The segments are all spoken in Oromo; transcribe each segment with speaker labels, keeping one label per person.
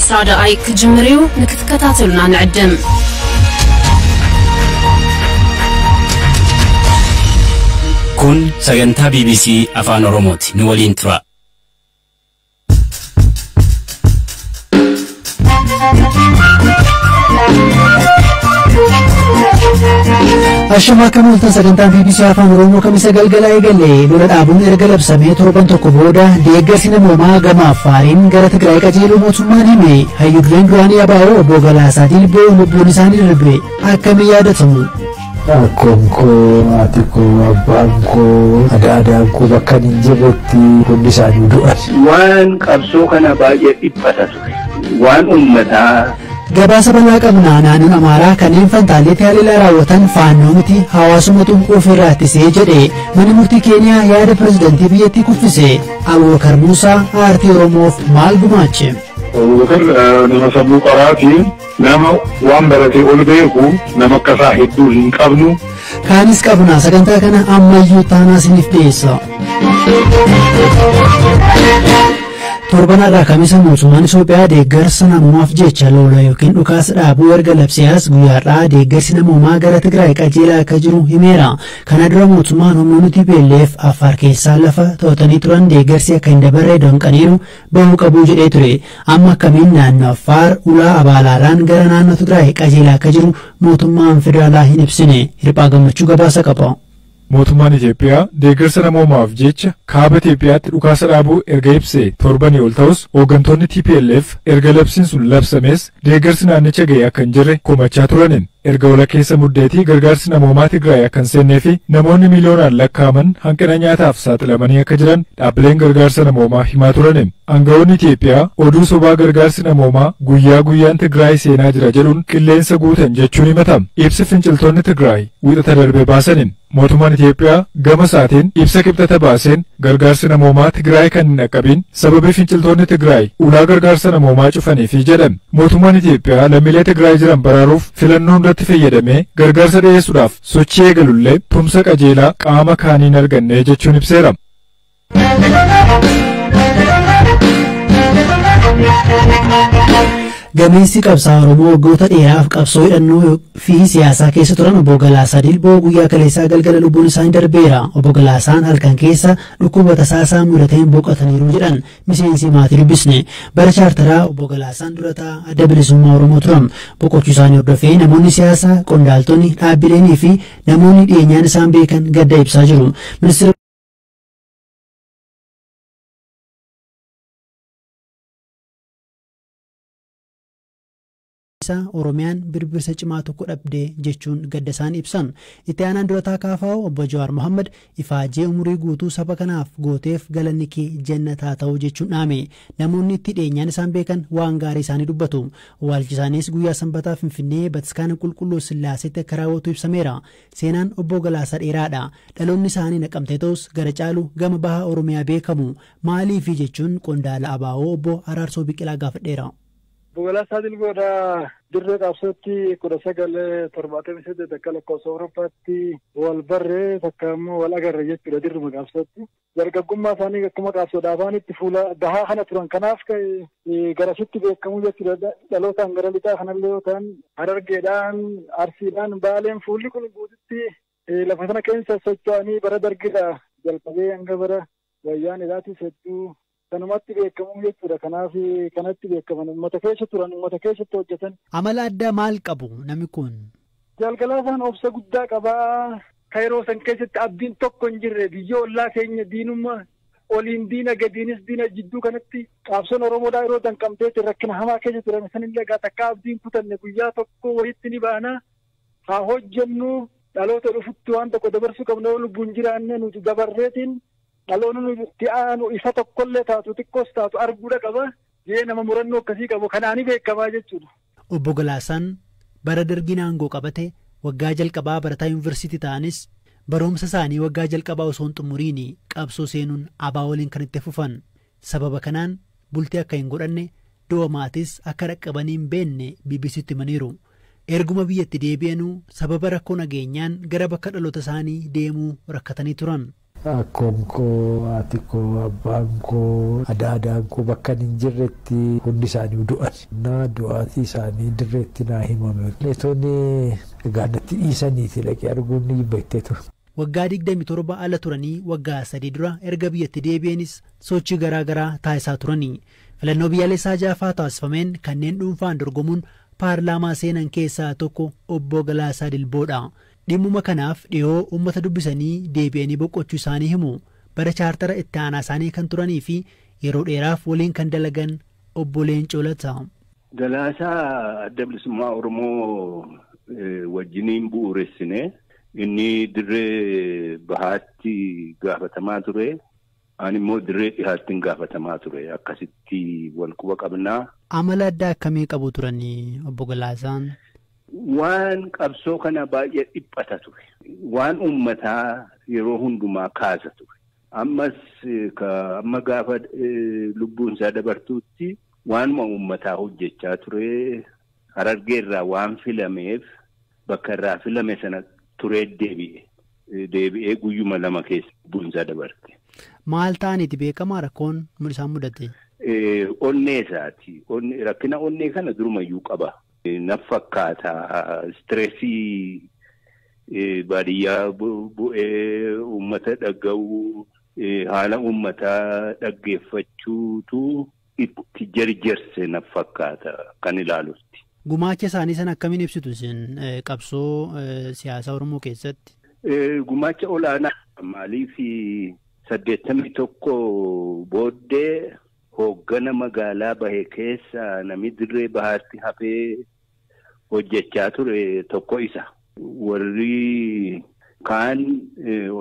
Speaker 1: 20 ክጅምር እዩ። ንክትከታተሉና ንዕድም።
Speaker 2: Kun sagantaa BBC Afaan Oromooti. Nu waliin tura.
Speaker 3: Ashamaa akkam ooltan. Sagantaan BBC Afaan Oromoo kamisa galgala eegale. Lola dhaabuun erga labsamee torban tokko booda deeggarsi namoomaa gama Affaariin gara Tigraay qajeeluu mootummaan hime. Hayyuu dureen duraanii ABO obbo Galaasaa Dilboo lubbuun isaanii darbe akkamiin yaadatamu?
Speaker 4: Akkoon koo, haati koo, abbaan koo, adaadaan koo bakka hin jirretti hundi isaanii du'an.
Speaker 5: Waan qabsoo kana baay'ee dhiphata ture. Waan uummataa.
Speaker 3: Gabaasa bal'aa qabna. Naannoon Amaaraa kanneen Fantaaleetti haleellaa raawwatan Faannoo miti, hawaasumatu ofirraa ittisee jedhe. Manni murtii Keeniyaa yaada pirezidantii biyyattii kuffise. Abubakar Muusaa aartii Oromoof maal gumaache?
Speaker 6: Abubakar nama sammuu qaraati, nama waan baratee ol beeku, nama akkasaa hedduu hin qabnu.
Speaker 3: Kaanis qabna. Sagantaa kana ammayyuu taanaa isiniif dhiyeessa. Torban irraa kamisa mootummaan Itoophiyaa deeggarsa namoomaaf jecha lola yookiin dhukaasa dhaabuu erga labsee as guyyaadhaa deeggarsi namoomaa gara Tigraay qajeelaa akka jiru himeera. Kana dura mootummaan humnoonni TPLF Affaar keessaa lafa to'atanii turan deeggarsi akka hin dabarre danqaniiru, bahuu qabuu jedhee ture. Amma akkamiin naannoo Affaar ulaa Abaalaarraan gara naannoo Tigraay qajeelaa akka jiru mootummaan federaalaa hin ibsine. Hirphaa Gammachuu gabaasa qaba.
Speaker 7: Mootummaan Itoophiyaa deeggarsa namoomaaf jecha kaaba Itoophiyaatti dhukaasa dhaabuu erga ibsee torbanii ol ta'us, hooggantoonni TPLF erga labsiin sun labsames deeggarsi naannicha ga'e akka hin jirre komachaa turaniin. Erga walakkeessa Muddeetii gargaarsi namoomaa Tigraay akka hin seennee fi namoonni miiliyoonaan lakkaa'aman hanqina nyaataaf saaxilamanii akka jiran dhaabbileen gargaarsa namoomaa himaa turaniin. Aangawoonni Itoophiyaa oduu sobaa gargaarsi namoomaa guyyaa guyyaan Tigraay seenaa jira jedhuun qilleensa guutan jechuun himatama. Ibsi finciltoonni Tigraay Wiixata darbe baasaniin, mootummaan Itoophiyaa gama isaatiin ibsa Kibxata baaseen gargaarsi namoomaa Tigraay kan hin dhaqqabin sababii finciltoonni Tigraay ulaa gargaarsa namoomaa cufaniifi jedhame. Mootummaan Itoophiyaa lammiilee Tigraay jiran baraaruuf filannoo hundatti fayyadamee gargaarsa dhiyeessuudhaaf sochii eegalullee tumsa qajeelaa qaama kaanii hin arganne jechuun ibseera.
Speaker 3: Gameessi qabsaa Oromoo waggoota dheeraaf qabsoo hidhannoo fi siyaasaa keessa turan obbo Galaasaa Dilboo guyyaa kaleessaa galgala lubbuun isaanii darbeera. Obbo Galaasaan halkan keessa dhukkuba tasaasaa mudateen boqotaniiru jedhan miseensi maatii dubbisne. Bara chaartaraa obbo Galaasaan durataa Adda Bilisummaa Oromoo turan. Boqochuu isaanii hordofee namoonni siyaasaa, qondaaltonni, dhaabbileenii fi namoonni dhiyeenyaan isaan beekan gadda ibsaa jiru. Ministeera Oromiyaan birbirsa cimaa tokko dhabdee jechuun gadda isaan ibsan. Itti aanaan durataa KFO obbo Jawaar Mohammad ifaajee umurii guutuu saba kanaaf gooteef galanni kee jannataa ta'uu jechuun dhaame. Namoonni itti dhiyeenyaan isaan beekan waan gaarii isaanii dubbatu. Awwaalchi isaaniis guyyaa Sanbataa Finfinnee Bataskaana Qulqulluu Sillaaseetti akka raawwatu ibsameera. Seenaan obbo Galaasaa dheeraadha. Dhaloonni isaanii Naqamtee ta'us gara caalu gama baha Oromiyaa beekamu. Maaliifi jechuun qondaala ABO obbo Araarsoo Biqilaa gaafadheera.
Speaker 8: Obbo Galaasaa Dilboodha dirree qabsootti 1978 akka lakkoofsa Awurooppaatti wal barree, takka immoo wal agarre jechuudha dirruma qabsootti. Dargaggummaa isaanii akkuma qabsoodha afaanitti fuula bahaa kana turan, kanaaf garasitti beekamu jechuudha. Dhalootaan gara lixaa kanallee yoo ta'an, Harargeedhaan, Arsiidhaan, Baaleen fuulli kun guututti lafa sana keessa socho'anii bara Dargidha jalqabee hanga bara Wayyaanidhaatis hedduu kanumatti beekamu jechuudha. Kanaaf kanatti beekaman, uummata keessa turan, uummata keessatti hojjetan.
Speaker 3: Amala addaa maal qabu namni kun?
Speaker 8: Jaal Galaasaan obsa guddaa qabaa. Ka yeroo san keessatti abdiin tokko hin jirre, biyya ollaa keenya diinummaa oliin diina, gadiinis diina, jidduu kanatti qabsoon Oromoodhaa yeroo danqamteetti rakkina hamaa keessa turan sanillee egaa takka abdiin kutanne. Guyyaa tokko wayitti ni baana, haa hojjennu, dhaloota dhufutti waan tokko dabarsuu qabna, yoo lubbuun jiraanne nuti dabarreetiin dhaloonni nuti aanu ifa tokkollee taatu, xiqqoos taatu arguudha qaba jee, nama murannoo akkasii qabu kanaani beekamaa jechuudha.
Speaker 3: Obbo Galaasaan bara Dargiin aangoo qabate waggaa jalqabaa barataa yuunivarsiitii ta'anis, barumsa isaanii waggaa jalqabaa osoo hin xumuriin qabsoo seenuun ABO waliin kan itti fufan. Sababa kanaan bultii akka hin godhanne, du'a maatis akka dhaqqabanii hin beekne BBCtti himaniiru. Erguma biyyatti deebi'anuu sababa rakkoo nageenyaan gara bakka dhaloota isaanii deemuu rakkatanii turan.
Speaker 4: Akkoon koo, haati koo, abbaan koo, adaadaan koo bakka hin jirretti hundi isaanii du'an. Na du'aatii isaanii dirreetti naa himame. Leetonni egaa natti dhiisaniiti dhaqee arguun ni beekteetu.
Speaker 3: Waggaa 27 ala turanii waggaa 3 dura erga biyyatti deebi'anis sochii garaa garaa taasisaa turanii. Filannoo biyyaalessaa jaafaa taasifameen kanneen dhuunfaan dorgomuun paarlaamaa seenan keessaa tokko obbo Galaasaa Dilboodha. Dhimmuma kanaaf dhiyoo uummata dubbisanii deebi'anii boqochuu isaanii himu. Bara chaartara itti aanaa isaanii kan turanii fi yeroo dheeraaf waliin kan dalagan obbo Leencoo Lataa.
Speaker 5: Galaasaa Adda Bilisummaa Oromoo wajjiniin bu'uuressine inni dirree bahaatti gaafatamaa ture. Ani immoo dirree dhihaatti gaafatamaa ture. Akkasitti wal quba qabnaa.
Speaker 3: Amala addaa akkamii qabu turanii obbo Galaasaan?
Speaker 5: Waan qabsoo kana baay'ee dhiphata ture. Waan uummataa yeroo hundumaa kaasa ture. Ammas amma gaafa lubbuun isaa dabartuutti waanuma uummataa hojjechaa ture. Harargee irraa waan filameef bakka irraa filame sana turee deebi'e. Deebi'ee guyyuma lama keessa lubbuun isaa dabarte.
Speaker 3: Maal ta'aniiti beekamaa rakkoon isaan mudate?
Speaker 5: Onnee isaati. Rakkina onnee kana durumayyuu qaba. Na fakkaata stressii baadiyyaa bu'ee uummata dhaga'uu haala uummataa dhaggeeffachuutu itti jarjarse na fakkaata kan ilaalutti.
Speaker 3: Gumaacha isaanii sana akkamiin ibsitu isin qabsoo siyaasaa Oromoo keessatti?
Speaker 5: Gumaacha olaanaa maaliif 81 booddee hooggana magaalaa bahe keessa namni dirree bahaatti hafee hojjechaa ture tokko isa. Warri kaan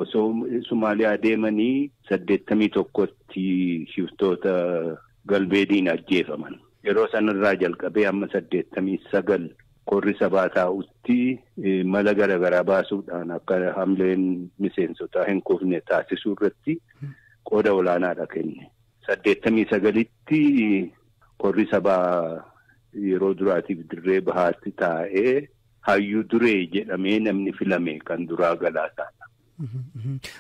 Speaker 5: osoo Somaaliyaa deemanii 81tti shiftoota galbeediin ajjeefaman. Yeroo sanarraa jalqabee hamma 89 korri sabaa taa'utti mala garaagaraa baasuudhaan akka hamleen miseensotaa hin kufne taasisuu irratti qooda olaanaadha kenne. 89tti korri sabaa yeroo duraatiif dirree bahaatti taa'ee hayyuu duree jedhamee namni filame kan duraa Galaasaadha.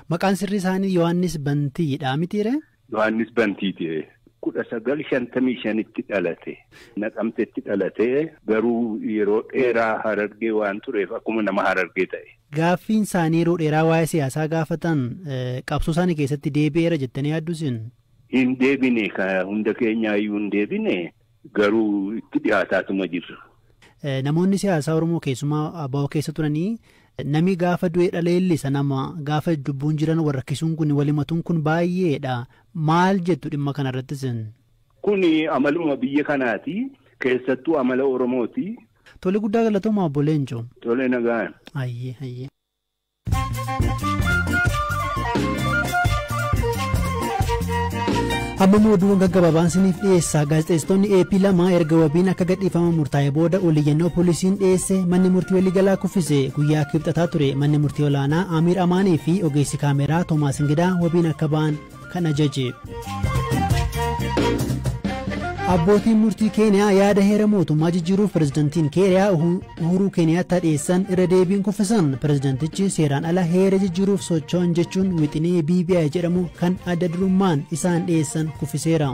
Speaker 3: Maqaan sirrii isaanii Yohaannis Bantiidha mitiire?
Speaker 5: Yohaannis Bantiiti. 1955tti dhalate. Naqamtetti dhalate garuu yeroo dheeraa Harargee waan tureef akkuma nama Harargee ta'e.
Speaker 3: Gaaffiin isaanii yeroo dheeraa waa'ee siyaasaa gaafatan qabsoo isaanii keessatti deebi'eera jettanii yaaddu isin?
Speaker 5: Hin deebine hunda keenyaayyuu hin deebine garuu itti dhiyaataatuma jirra.
Speaker 3: Namoonni siyaasaa Oromoo keessumaa ABO keessa turanii namni gaafa du'e dhaleellisa nama gaafa dubbuun jiran warra rakkisuun kun walimatuun kun baay'eedha. Maal jettu dhimma kanarratti isin?
Speaker 5: Kuni amaluma biyya kanaati. Keessattuu amala Oromooti.
Speaker 3: Tole guddaa galatoomaa obbo Leencoo.
Speaker 5: Tole nagaan.
Speaker 3: Ayyee ayyee. Amma oduuwwan gaggabaabaan isiniif dhiyeessa. Gaazexeessitoonni AP 2 erga wabiin akka gadhiifaman murtaa'e booda oliyyannoo poolisiin dhiyeesse manni murtii waliigalaa kuffise. Guyyaa kibxataa ture manni murtii olaanaa Amiir Amaanii fi ogeessi kaameraa Toomaas Ingidaa wabiin akka ba'an kan ajaje. Abbootiin murtii Keeniyaa yaada heera mootummaa jijjiiruuf pirezidantiin Keeniyaa Uhuruu Keeniyaattaa dhiyeessan irra deebiin kuffisan. Pirezidantichi seeraan ala heera jijjiiruuf socho'an jechuun wixinee BBI jedhamu kan adda durummaan isaan dhiyeessan kuffiseera.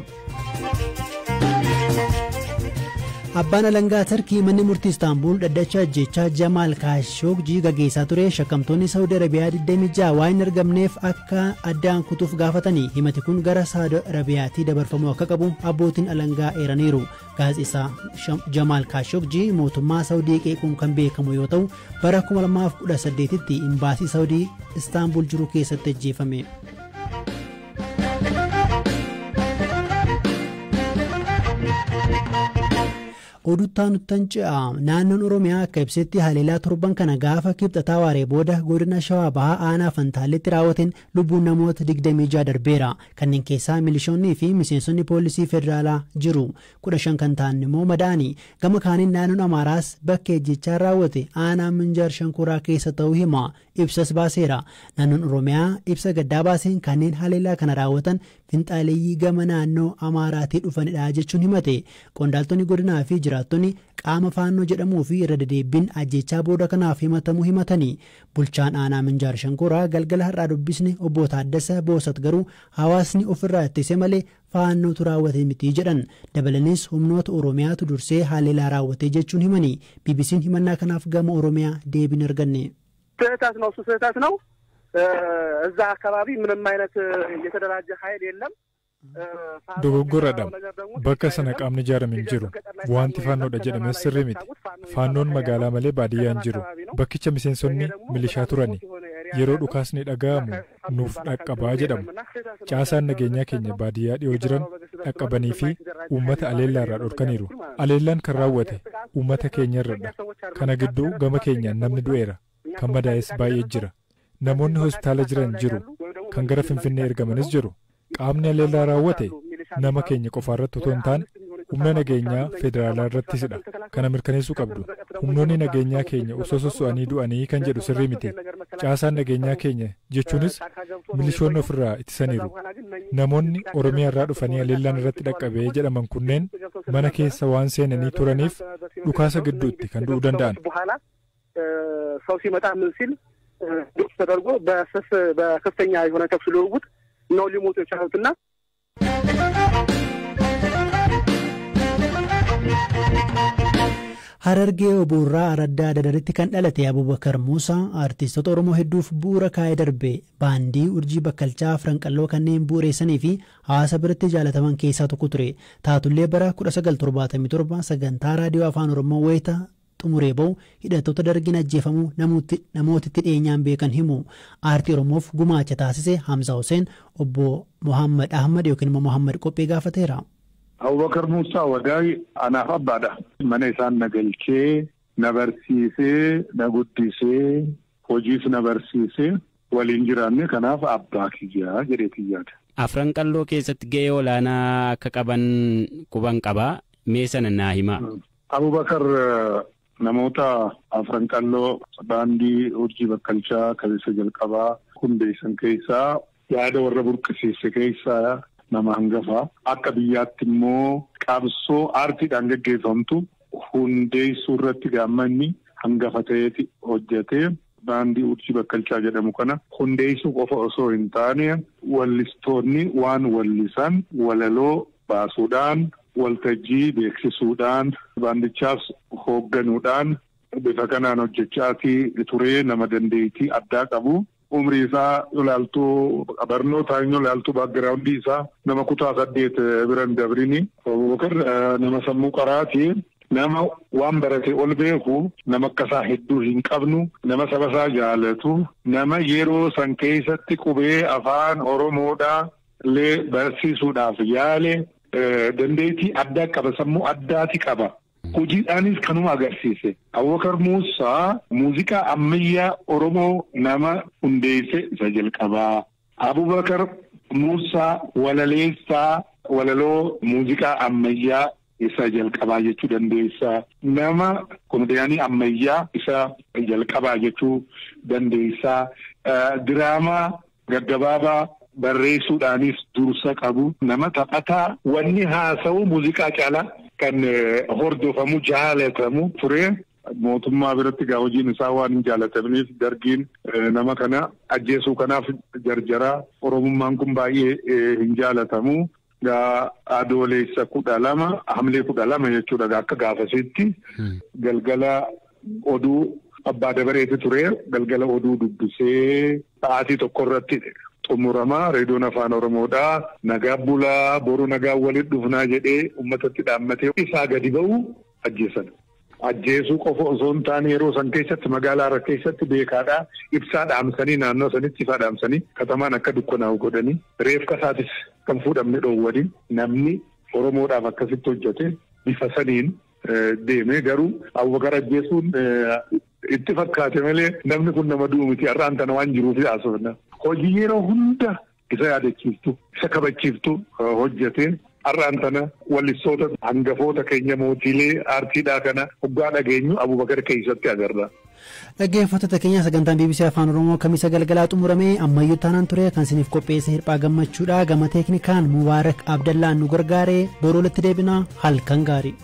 Speaker 3: Abbaan alangaa Tarkii manni murtii Istaanbul dhaddacha ajjechaa Jamaal Kaashogjii gaggeessaa ture shakkamtoonni Saawudi Arabiyaa 26 waan hin argamneef akka addaan kutuuf gaafatanii himati kun gara Saawudi Arabiyaatti dabarfamuu akka qabu abbootiin alangaa eeraniiru. Gaazexeessaa Jamaal Kaashogjii mootummaa Saawudii qeequun kan beekamu yoo ta'u bara 2018tti imbaasii Saawudii Istaanbul jiru keessatti ajjeefame. Oduttaan nuttan ce'a. Naannoon Oromiyaa akka ibsetti haleelaa torban kana gaafa kibxataa waaree booda godina Shawaa Bahaa aanaa Fantaalletti raawwateen lubbuun namoota 26 darbeera. Kanneen keessaa milishoonnii fi miseensonni poolisii federaalaa jiru. 15 kan ta'an immoo madaa'ani. Gama kaaniin naannoon Amaaraas bakka ejjechaa raawwate aanaa Minjaar Shankuraa keessa ta'uu hima. Ibsas baaseera. Naannoon Oromiyaa ibsa gaddaa baaseen kanneen haleelaa kana raawwatan finxaaleeyyii gama naannoo Amaaraatii dhufanidha jechuun himate. Qondaaltonni godinaa fi Jiraattonni qaama Faannoo jedhamuu fi irra deddeebiin ajjechaa booda kanaaf himatamuu himatanii. Bulchaan aanaa Minjaar Shankooraa galgala har'aa dubbisne obbo Taaddasa Boosat garuu hawaasni ofirraa ittise malee Faannootu raawwate miti jedhan. Dabalanis humnoota Oromiyaatu dursee haleellaa raawwate jechuun himanii. BBC'n himannaa kanaaf gama Oromiyaa deebiin arganne.
Speaker 9: ስህተት ነው፣ እሱ ስህተት ነው። እዛ አካባቢ ምንም አይነት የተደራጀ ኃይል የለም።
Speaker 7: Dogoggoradha. Bakka sana qaamni ijaarame hin jiru. Wanti Faannoodha jedhames sirrii miti. Faannoon magaalaa malee baadiyyaa hin jiru. Bakkicha miseensonni milishaa turani. Yeroo dhukaasni dhaga'amu nuuf dhaqqabaa jedhamu. Caasaan nageenyaa keenya baadiyyaa dhiyoo jiran dhaqqabanii fi uummata aleellaa irraa dhorkaniiru. Aleellaan kan raawwate uummata keenya irradha. Kana gidduu gama keenyaan namni du'eera. Kan madaa'es baay'ee jira. Namoonni hospitaala jiran jiru. Kan gara Finfinnee ergamanis jiru. Qaamni aleellaa raawwate nama keenya qofa irratti otoo hin taane humna nageenyaa federaalaa irrattisidha. Kana mirkaneessuu qabdu. Humnoonni nageenyaa keenya osoo sosso'anii du'anii kan jedhu sirrii miti. Caasaan nageenyaa keenya jechuunis milishoonni ofirraa ittisaniiru. Namoonni Oromiyaa irraa dhufanii aleellaan irratti dhaqqabee jedhaman kunneen mana keessa waan seenanii turaniif dhukaasa gidduutti kan du'uu danda'an.
Speaker 9: ሰው ሲመጣ ምን ሲል ተደርጎ በከፍተኛ የሆነ ተኩስ ልውውጥ ነው ሊሞቱ የቻሉትና።
Speaker 3: Harargee Oboorraa Araddaa Dadaritti kan dhalate Abubakar Muusaa artistoota Oromoo hedduuf bu'uura kaa'ee darbe. Baandii Urjii Bakkalchaa, Franqalloo kanneen bu'uureessanii fi hawaasa biratti jaalataman keessaa tokko ture. Taatullee bara 1977 sagantaa raadiyoo Afaan Oromoo wayita xumuree bahu hidhattoota dargiin ajjeefamuu namootitti dhiyeenyaan beekan himu. Aartii Oromoof gumaacha taasise Hamza Hussein obbo Muhammad Ahmad yookiin immoo Muhammad Qophee gaafateera.
Speaker 6: Abubakar Muusaa Wadaay anaaf abbaadha. Mana isaan na galchee, na barsiisee, na guddisee, hojiis na barsiisee, waliin jiraanne, kanaaf abbaa kiyyaa jedhee yaada.
Speaker 2: Afran Qalloo keessatti ga'ee olaanaa akka qaban quban qabaa. Mee sana naa himaa.
Speaker 6: Abubakar namoota Afran Qalloo, baandii Urjii Bakkalchaa kaleessa jalqabaa hundeessan keessaa, yaada warra burqisiise keessaa nama hangafaa. Akka biyyaatti immoo qabsoo aartiidhaan gaggeeffamtu hundeessuu irratti gaammanni hangafa ta'eeti hojjetee. Baandii Urjii Bakkalchaa jedhamu kana hundeessuu qofa osoo hin taane, wallistoonni waan wallisan walaloo baasuudhaan, waltajjii beeksisuudhaan, baandichaas hoogganuudhaan bifa kanaan hojjechaatii turee. Nama dandeettii addaa qabu. Umrii isaa ilaaltuu, barnoota inni ilaaltuu, backgroundii isaa nama kutaa 8 bira hin dabrini. Abubakar nama sammuu qaraati. Nama waan barate ol beeku, nama akkasaa hedduu hin qabnu, nama saba isaa jaalatu, nama yeroo san keessatti qubee Afaan Oromoodhaa illee barsiisuudhaaf yaale, dandeettii addaa qaba, sammuu addaati qaba. Hojiidhaanis kanuma agarsiise. Abubakar Muusaa muuziqaa ammayyaa Oromoo nama hundeesse isa jalqabaa. Abubakar Muusaa walaleessaa walaloo muuziqaa ammayyaa isa jalqabaa jechuu dandeessa. Nama komediyaanii ammayyaa isa jalqabaa jechuu dandeessa. Diraamaa gaggabaabaa barreessuudhaanis dursa qabu. Nama taphataa wanni haasa'u muuziqaa caalaa kan hordofamu jaalatamu ture. Mootummaa biratti gaa hojiin isaa waan hin jaalatamneef dargiin nama kana ajjeesuu kanaaf jarjaraa. Oromummaan kun baay'ee hin jaalatamu. Gaa Adoolessa 12, Hamlee 12 jechuudha, akka gaafasitti galgala oduu abbaa dabareeti ture. Galgala oduu dubbisee sa'aatii 1 irratti xumuramaa. Reediyoon Afaan Oromoodhaa nagaa bulaa, boru nagaa walitti dhufnaa jedhee uummatatti dhaammatee isaa gadi ba'u ajjeesan. Ajjeesuu qofa osoo hin taane, yeroo san keessatti magaalaa Harar keessatti beekaadhaa ibsaa dhaamsanii, naannoo sanitti ifaa dhaamsanii, katamaan akka dukkanaa'u godhanii, reefka isaatis kan fuudhamne dhoowwanii. Namni Oromoodhaaf akkasitti hojjete bifa saniin deeme. Garuu Abubakar ajjeesuun itti fakkaate malee namni kun nama du'u miti, har'aan tana waan jiruuf haasofna. Hojii yeroo hunda isa yaadachiiftu, isa kabachiiftu hojjete. Har'aan tana wallistoota hangafoota keenya, mootiilee aartiidhaa kana hoggaa dhageenyu Abubakar keessatti agarra.
Speaker 3: Dhaggeeffattoota keenya, sagantaan BBC Afaan Oromoo kamisa galgalaa xumuramee ammayyuu taanaan ture. Kan isiniif qopheesse Hirphaa Gammachuudha. Gama teeknikaan Mubaarak Abdallaan nu gargaare. Boruu walitti deebinaa, halkan gaarii.